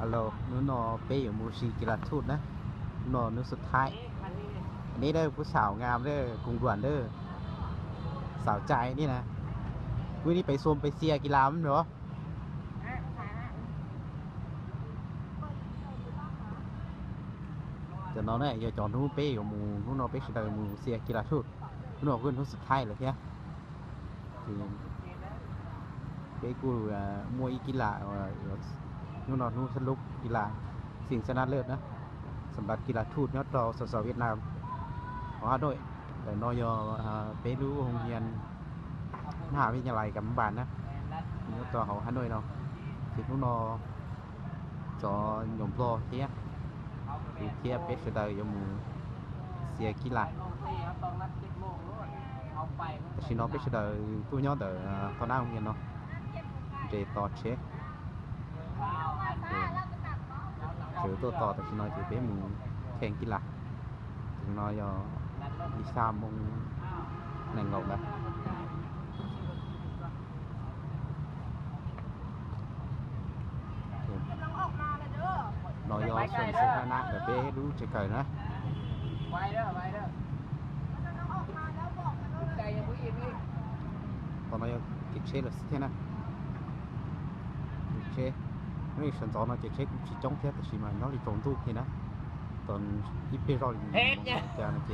ອາໂລ ໜູໜໍເປ້ຢູ່ໝູ່ສີ່ກິລາທູດນະ. ໜູໜໍໜູສຸດທ້າຍ. ອັນນີ້ເດີ ຜູ້ສາວງາມເດີ ກຸງດວນເດີ ສາວຈ່າຍນີ້ນະ. ມື້ນີ້ໄປຊົມໄປເຊຍກິລາແມ່ນບໍ່? ຈະນອນໄດ້ ຢ່າຈອນໜູເປ້ຢູ່ໝູ່ ໜູໜໍເປ້ຊິໄດ້ໝູ່ເຊຍກິລາທູດ. ໜູໜໍຄືໜູສຸດທ້າຍແລ້ວເດ. ເປັນ ເປັນກູ ເອີ່ ມວຍກິລາ ເອີ່ ໜູໜໍໜູສະຫຼຸບກິລາຊິງຊະນະເລີດນະ ສຳລັບກິລາທູດຍອດຕໍ່ ສສ ຫວຽດນາມ ຂອງຫາໂດຍ ແລະ ນໍຢໍ ເປັນໂຮງຮຽນມະຫາວິທະຍາໄລກຳມະບານນະ ຍອດຕໍ່ຂອງຫາໂດຍເນາະ ສິບໂມງເນາະ. ຈອນຍົມລໍເທຍ ເທຍເປັດສະເດີ ຍົມເຊຍກິລາ ຕາຊິນອນເປັດສະເດີ ຕູ້ຍອດເດີ ຕໍ່ໜ້າໂຮງຮຽນເນາະ ເດຕໍ່ເຊ ເດີຕໍ່ຕໍ່ ຕາຊິນອນເຈເປໝູແຂ່ງກິລາ ຕາຊິນອນຍອມ ອີສາມໂມງແນງເງົານະ. ກຳລັງອອກມາແລ້ວເດີ ນອຍ ສວນສາທາລະນະ ແບບເດ້ ດູໄກໆນະ ໄວເດີ ໄວເດີ ກຳລັງອອກມາແລ້ວ ບອກເຂົາເດີ ໃຈຍັງບໍ່ອີກນີ້ ຕອນນີ້ເຈັດເຊລະຊິແທ້ນະ ເຈັດເຊ ນີ້ສັນຈອນເຈັດເຊ ກູຊິຈ້ອງແທ້ ແຕ່ຊິມາຍ້ອນອີກສອງຕູກນີ້ນະ ຕອນອີເປຣອລ ເຮັດຫຍັງ ຈານເຈ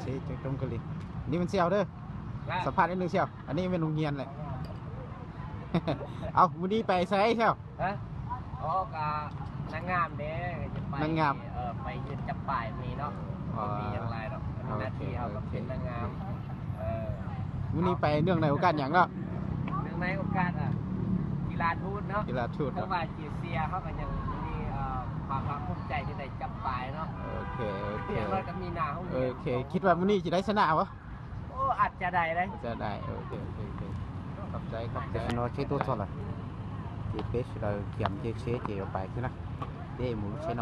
ເຊຈ້ອງກະລີ ນີ້ມັນສຽວເດີ ສຳພາດນິດໜຶ່ງສຽວ ອັນນີ້ແມ່ນໂຮງຮຽນແຫຼະ. ເອົ້າ ມື້ນີ້ໄປໃສຊຽວ? ຮະ? ອໍ ກະນາງງາມເດ້ ຈະໄປ ນາງງາມ ເອີ ໄປຢືນຈັບປາຍມື້ນີ້ເນາະ ບໍ່ມີຫຍັງຫຼາຍດອກ ໜ້າທີ່ເຮົາກະເປັນນາງງາມ ເອີ ມື້ນີ້ໄປເນື່ອງໃນໂອກາດຫຍັງເນາະ? ເນື່ອງໃນໂອກາດ ອາ ກິລາທູດເນາະ ກິລາທູດ ເພາະວ່າເຈເຊຍເຮົາກະຍັງມີ ເອີ ຄວາມພາກພູມໃຈທີ່ໄດ້ຈັບປາຍເນາະ ໂອເຄ ໂອເຄ ຢ່າງນ້ອຍກະມີໜ້າຫ້ອງຮຽນ ໂອເຄ ຄິດວ່າມື້ນີ້ຊິໄດ້ຊະນະບໍ່? ໂອ້ ອາດຈະໄດ້ເດ້ ອາດຈະໄດ້ ໂອເຄ ໂອເຄ ໂອເຄ ຂອບໃຈ ຂອບໃຈ ເຊໂນເຊໂຕຊອນລະ ເຈເປສ ລະກຽມເຈເຊ ເຈໄປຊິນະ ເດໝູເຊໂນ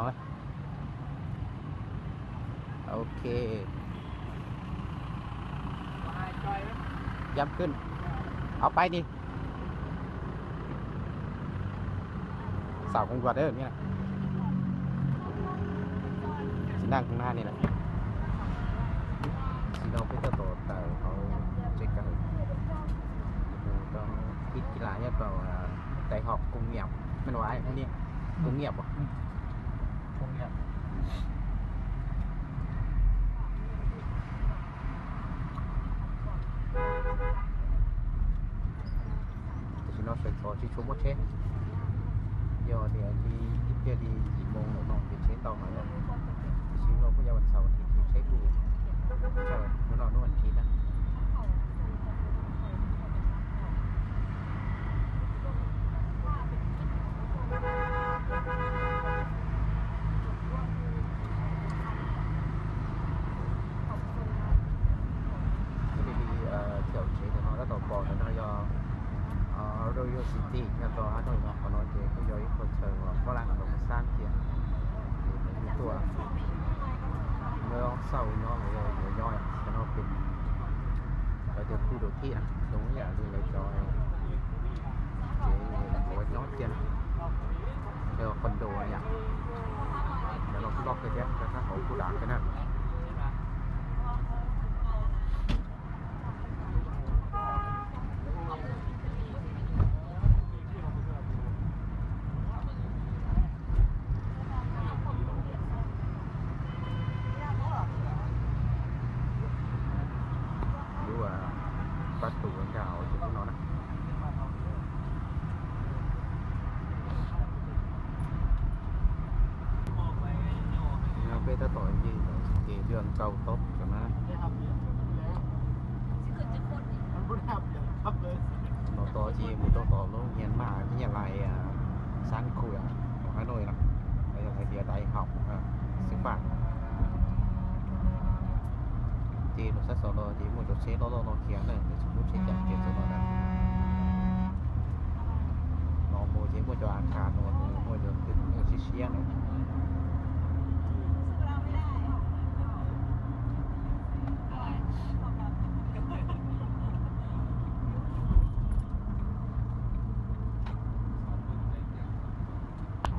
ໂອເຄ ຢ້ຳຂຶ້ນ ເອົາໄປນີ້ ສາວຄົງດວດເດີນີ້ນະ ຊິນັ່ງຂ້າງໜ້ານີ້ແຫຼະ ຊິເອົາໄປຕໍ່ຕໍ່ເຂົາເຈັກກັນ ຕ້ອງຕິດກິລາຍາວຕໍ່ ໄຕຮອກກົງງຽບ ແມ່ນວ່າອ້າຍຜູ້ນີ້ ກົງງຽບບໍ່? ອືມ ກົງງຽບ. ແຕ່ຊິນອນໃສ່ຂໍຊິຊົມບໍ່ເທ ດຽວ ດຽວທີ່ ດຽວທີ່ສີ່ໂມງເນາະ ເປັນເຊຕໍ່ມາເນາະ ຊິນອນພະຍາວັນເສົາ ວັນທິດ ເຊກູ ເອີ ນອນວັນທິດນະ. ເອີ ແຖວເຊເນາະ ແລ້ວຕໍ່ປອນເນາະ ເອີ ໂຣຢໍຊິຕີ ແລ້ວກໍຮາໂນ້ຍເນາະ ຂອງນ້ອງເຈ ຄືຢໍອີກຄົນເຊີງວ່າຝຣັ່ງລົງສ້າງກຽ ຕົວເມືອງເຊົາເນາະ ເມືອງຍ້ອຍ ແລ້ວເນາະ ເປັນ ເອີ ເປັນຄູໂດທີນະ ລົງຢ່າງນີ້ເລີຍຈອຍ ເຈ ໂອ້ຍ ນ້ອງກຽນ ເອີ ຄອນໂດຫຍັງ ແລ້ວເຮົາກໍລັອກໄປແທ້ ແລ້ວທາງເຮົາຜູ້ດານກັນນະ. ຫຼືວ່າປະຕູກາວຢູ່ເນາະນະ. ເນາະ ເປັນຕາຕໍ່ຈິງໆ ເກເລື່ອງເກົ່າຕົກກັນມາ ຊິຂຶ້ນຈັກຄົນນີ້ ເນາະ ຕໍ່ຈີ່ໝູ່ຕໍ່ຕໍ່ໂຮງຮຽນມະຫາວິທະຍາໄລ ອາ ຊານຄູ ອາ ຂອງຮາໂນ້ຍເນາະ ແລ້ວກໍໄທເດຍໄດເຮົາ ອາ ຊິຝາກ ເຈໂນຊາສອນ ເຈໝູ່ໂຈເຊ ລໍໆ ລໍຂຽນເດີ ສົມມຸດເຊຈັກ ເຈໂຊນອນ ນໍໂມ ເຈໝູ່ໂຈອາຄານ ນໍໂມ ໂມໂຈຂຶ້ນ ເອເຊຍເນາະ. ອ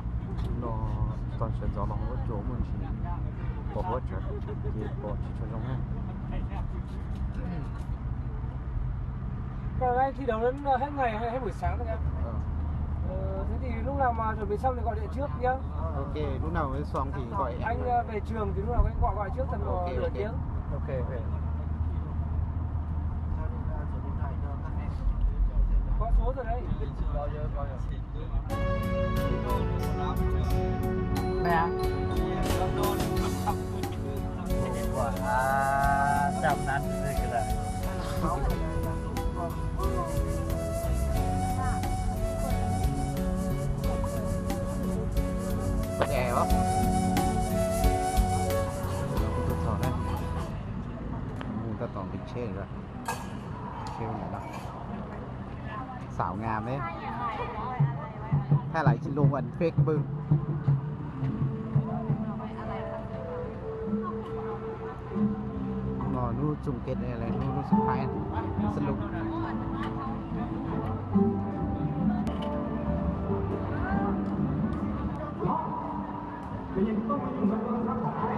Còn sân gió mà không có chỗ mình chỉ bỏ bớt chứ, thì bỏ chỉ cho trong này. Cái này thi đấu đến hết ngày hay, hay buổi sáng thôi em? Ờ. Ờ, thế thì lúc nào mà chuẩn bị xong thì gọi điện trước nhá. Ok, lúc nào mới xong thì gọi em. Anh, ờ, về trường thì lúc nào anh gọi, gọi trước tầm, ờ, nửa tiếng. Ok, ok. Có số rồi đấy. ແມ່ນ ວ່າ ອ່າ ຈຳນັ້ນຊື່ໆກໍໄດ້ ເປີດແອບໍ່? ຕາຕອງເປັນເຊນລະ ເຊນລະ ສາວງາມເດ້ ຖ້າຫຼາຍຊິລົງອັນເຟກເບິ່ງ ລໍດູຈຸງເກັດແລ້ວ ດູ ດູສຸດທ້າຍ ສະຫຼຸບ.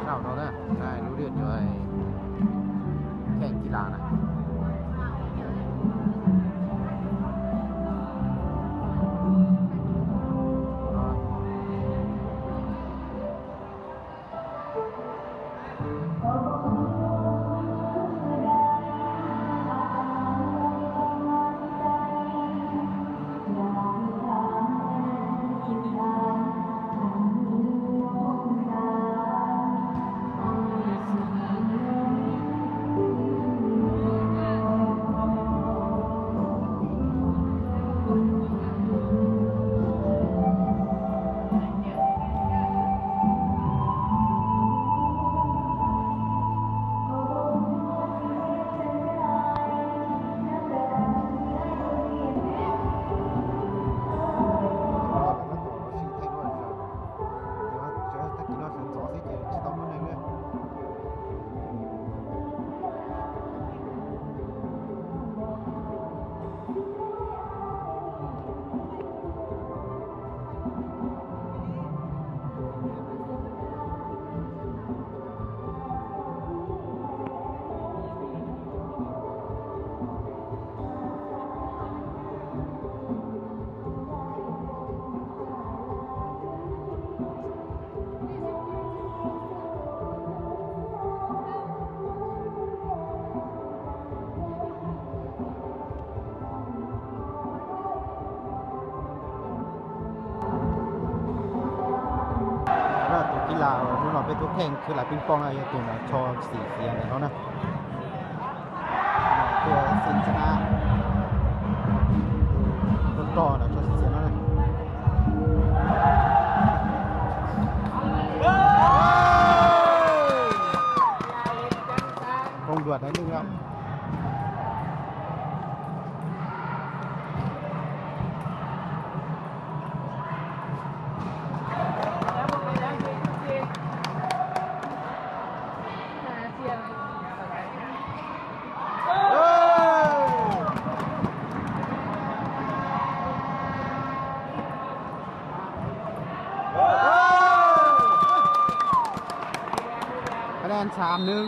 ເຊົາເນາະ ໄດ້ ໄດ້ ດູເດືອດຢູ່ ໄອ້ແຂ່ງກິລານະ. ລະໂຕກິລາ ເນາະ ເປັນຕົວແຂ່ງຄືລະປິງປອງ ລະໂຕນະ ຊໍສີສຽງເນາະນະ ຕົວສິນຊະນະ ຕົ້ນຕໍນະ ຊໍສີສຽງເນາະນະ ຄົງດວດໜ້ອຍໜຶ່ງແລ້ວ. ຄະແນນ ສາມໜຶ່ງ.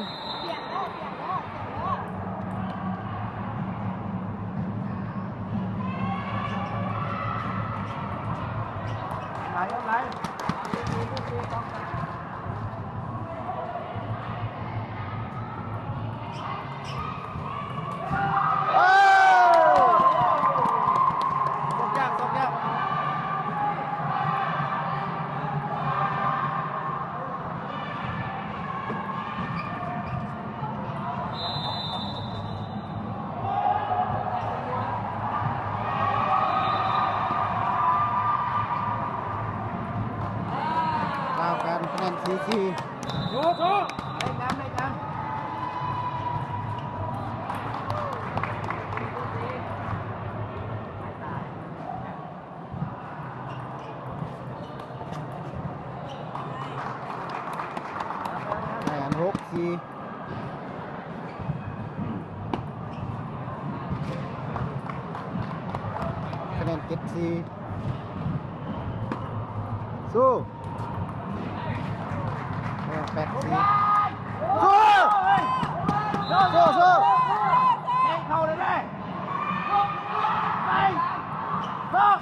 ລາວກັນຄະແນນ ສີ່ສີ່. ຄະແນນ ຫົກສີ່. ຄະແນນ ເຈັດສີ່. ສູ້. ແປດສີ່ ໂຊ ໂຊ ໂຊ ແທງເຂົ້າເລີຍເດ້ ໄປ ຊອກ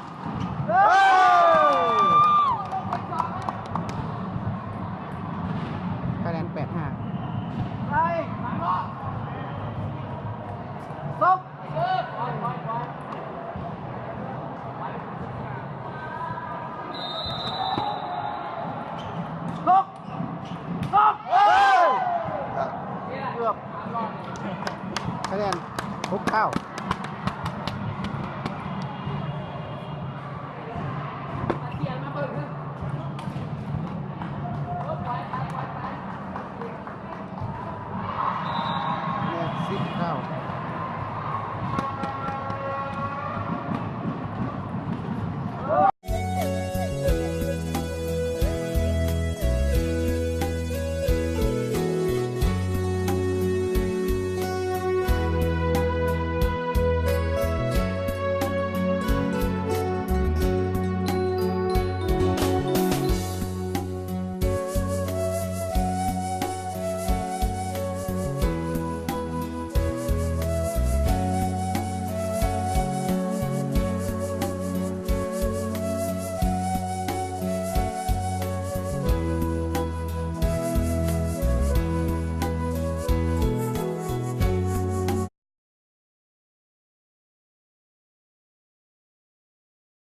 ເອີ